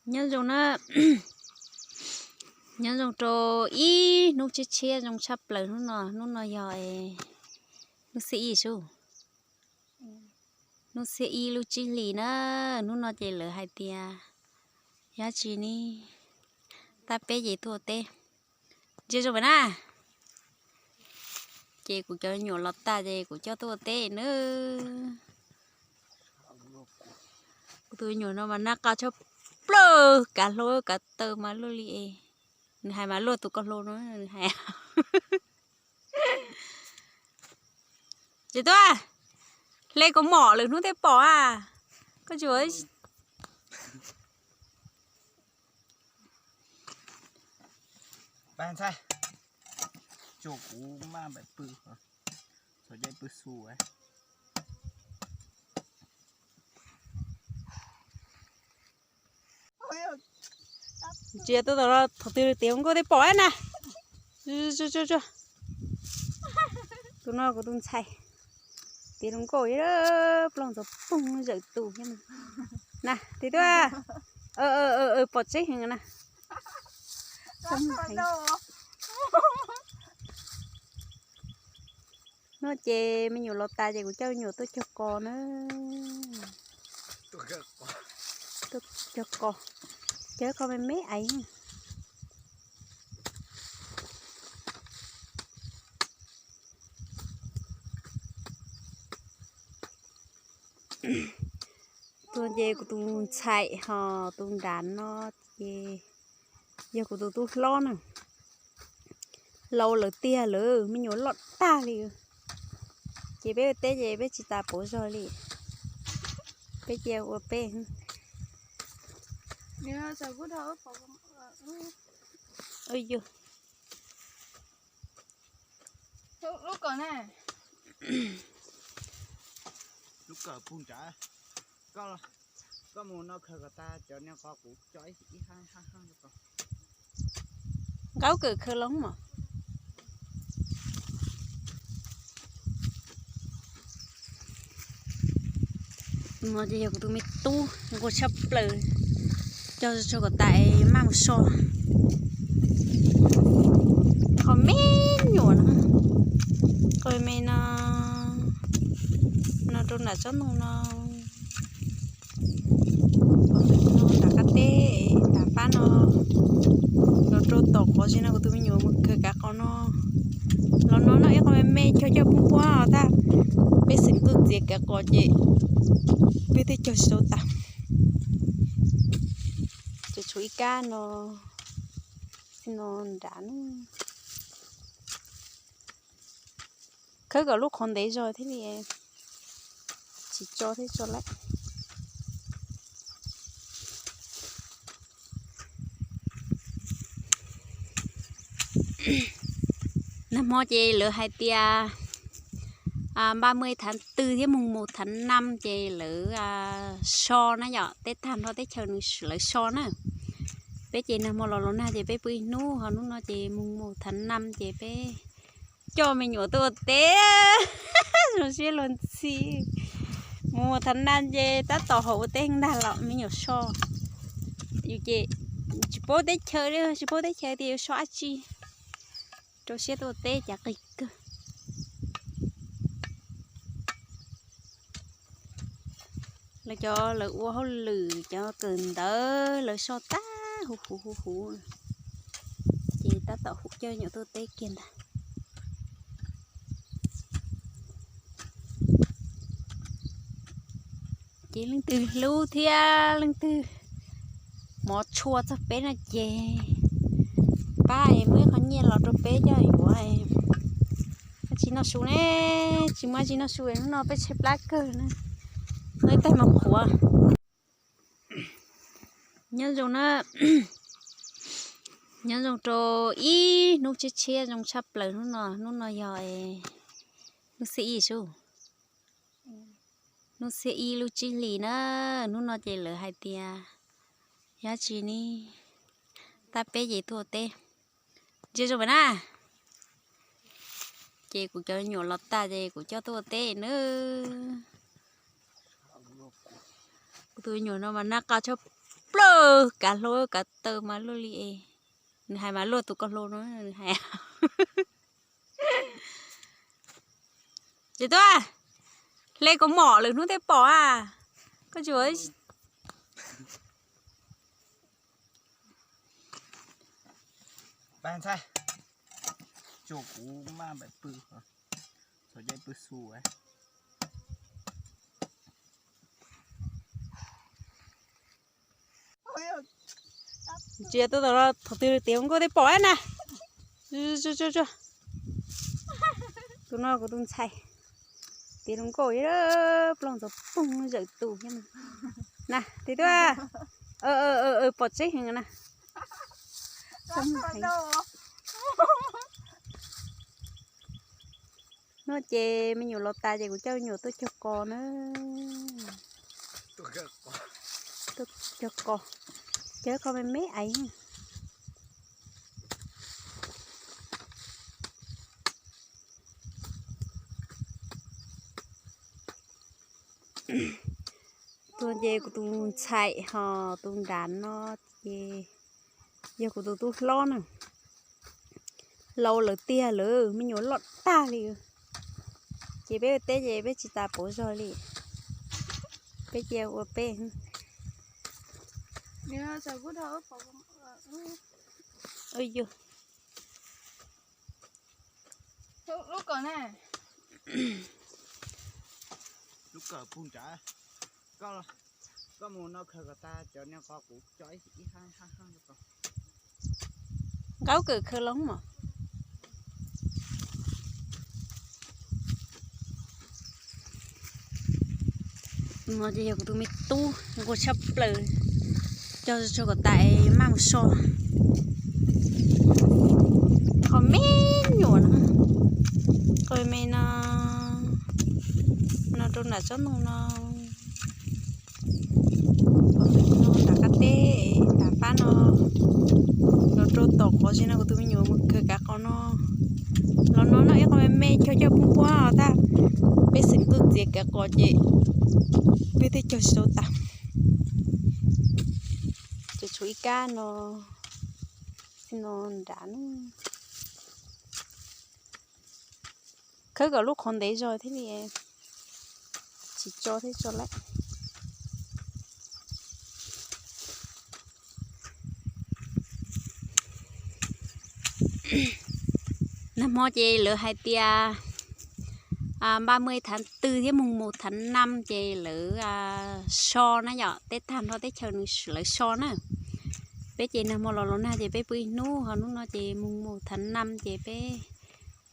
Nyob zoo na, nyob zoo rau ib hnub tshiab tshiab zoo tshaj plaws hnub no, hnub no yog hnub xiab ib sub, hnub xiab ib lub tsib hlis na, hnub no ces lawv hais tias yog tsi ne, tab peb ces tuaj teb, ntsia zoo pem na, ces kuv cov nyuam los tas ces kuv coj tuaj teb na. Kuv tus nyuam no mas nab qa tshaj plaws, kav hlau kav taw mas luaj li es, nws hais mas luaj tus koj hlau no nws hais. Ces tuaj, hle kuv mom lwm hnub thiaj pom a, koj tsis Ntsia tuaj thaum twg tiav hluas nkauj thiaj pom na. Tus no kuv tus ntxhais, tiav hluas nkauj, plooj ntxoov poog zawm tus thiab na. Tiag tiag, pom tseeb heev na. No ces me nyuam los tas ces kuv coj me nyuam tuaj cog qos na. Cog qos, cog qos me me aiv. Tuaj ces kuv tus ntxhais ho tus nram no ces yog kuv tus tub hlob na. Laus lawm tiag lawm, me nyuam loj tag li. Ces peb ua teb ces peb tsis tas pauv zog li. Peb cia ua peb. Yog, lub kawm pug nrad, koj mus no khaws kom tas cov niag qos kuv tso ib hab hab hab. Nqa lub kawm khaws los mas. No ces yog kuv tus me tub nquag tshaj plaws, cog tso kom tas maj mus so. Qhov me nyuam no, qhov me no, no rau nram tsob ntoo no, nram qab teb, nram fab no, los rau tom qhov tsev no kuv tus me nyuam mus khaws kav qos no. Los no no ib qho me me cog coj pub puab tag, peb xeem tuaj txiav kav qos ces peb twb cog tsis tau tas. Ces tshuav ib kab no, no nrad no. Khawb kom lub qhov ntev zog thiaj li tsis tso thiab tso lawm. Nag hmo ces lawv hais tias ba mươi tháng tư thiab mùng một tháng năm ces lawv so na yom, teb tag nrho teb chaws lawv so na. Peb ces nag hmo los los nag ces peb pw ib hnub, ho hnub no ces mùng một tháng năm ces peb coj me nyuam tuaj ua teb. Zoo siab luag ntxhi. Mùng một tháng năm ces tab tom haum ua teb ntag los me nyuam so. Yus ces tsis paub teb chaws li, tsis paub teb chaws tias yuav so dab tsi. Rau siab tuaj ua teb cas qis kawg. Lawv cov lawv ua hauj lwm cov kawm ntawv lawv so tag huv huv huv huv, ces tab tom hu coj me nyuam tuaj teb kiag ntag. Ces leej twg hlub thiab leej twg hmov tshua txog peb no ces pab es muaj ib qho nyiaj los rau peb coj yuav. Tsis noj su ne, tsis muaj tsis noj su, hnub no peb tshaib plab kawg na, noj ib tais mov qhuav. Nyob zoo na, nyob zoo rau ib hnub tshiab tshiab zoo tshaj plaws hnub no, hnub no yog hnub xiab ib sub, hnub xiab ib lub tsib hlis na, hnub no ces lawv hais tias yog tsi ne, tab peb ces tuaj teb, ntsia zoo pem na. Ces kuv cov nyuam los tas ces kuv coj tuaj ua teb na. Kuv tus nyuam no mas nab qa tshaj plaws. Kav hlau kav taw mas luaj li es. Nws hais mas luaj tus ko hlau no nws hais. Ces tuaj, hle kaus mom lwm hnub tej pom a. Koj tsis Tsis tuaj thaum twg tiav hluas nkauj tej pom na. Tus no kuv tus ntxhais, tiav hluas nkauj plooj ntxoov poog zawm tus thiab na. Tiav tuaj, pom tseeb heev na. Hnub ces me nyuam los tas ces kuv coj me nyuam tuaj cog qos na. Tuaj cog qos, cog qos me me aiv. Tuaj ces kuv tus ntxhais ho tus nrad no ces yog kuv tus tub hlob na. Laus lawm tiag lawm, me nyuam loj tag li. Ces peb ua teb ces peb tsis tas pauv zog li. Peb cia ua peb. Nqaub kawm khaws los mog. No ces yog kuv tus me tub nquag tshaj plaws, cog tsuag kom tas maj mus so. Qos me nyuam no, qos me no, no rau nram tsob ntoo no. Nram qab teb nram pab no, los rau tom qhov tsev no kuv tus me nyuam mus khaws kav qos no. Los no no ib qho me me cog coj poob puab tag, peb xeem tuaj txiav kav qos ces peb thiaj cog tsis tau tas. Ces tshuav ib kab no, txij no nrad no. Khawb kom lub qhov ntev zog thiaj li tsis tso thiab tso lawm. Nag hmo ces lawv hais tias ba mươi tháng tư thiab mùng một tháng năm ces lawv so na yom, teb tag nrho teb chaws nws lawv so na. Peb ces nag hmo los los nag ces peb pw ib hnub, ho hnub no ces mùng một tháng năm ces peb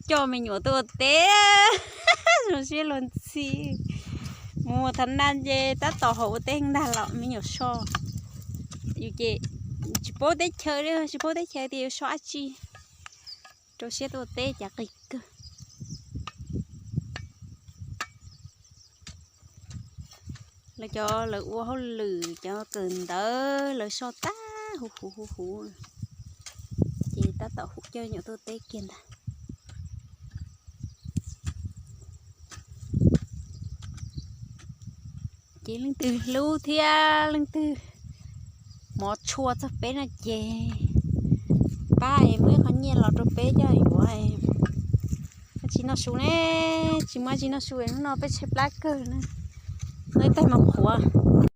coj me nyuam tuaj ua teb. Zoo siab luag ntxhi. Mùng một tháng năm ces tab tom haum ua teb ntag los me nyuam so. Yus ces tsis paub teb chaws li, tsis paub teb chaws tias yuav so dab tsi. Rau siab tuaj ua teb cas qis kawg. Lawv cov lawv ua hauj lwm cov kawm ntawv lawv so tag huv huv huv huv, ces tab tom hu coj nyuam tuaj teb kiag ntag. Ces leej twg hlub thiab leej twg hmov tshua txog peb no ces pab es muab ib qho nyiaj los rau peb coj yuav. Tsis noj su ne, tsis muaj tsis noj su, hnub no peb tshaib plab kawg na. Muaj ib tais mos qhuav,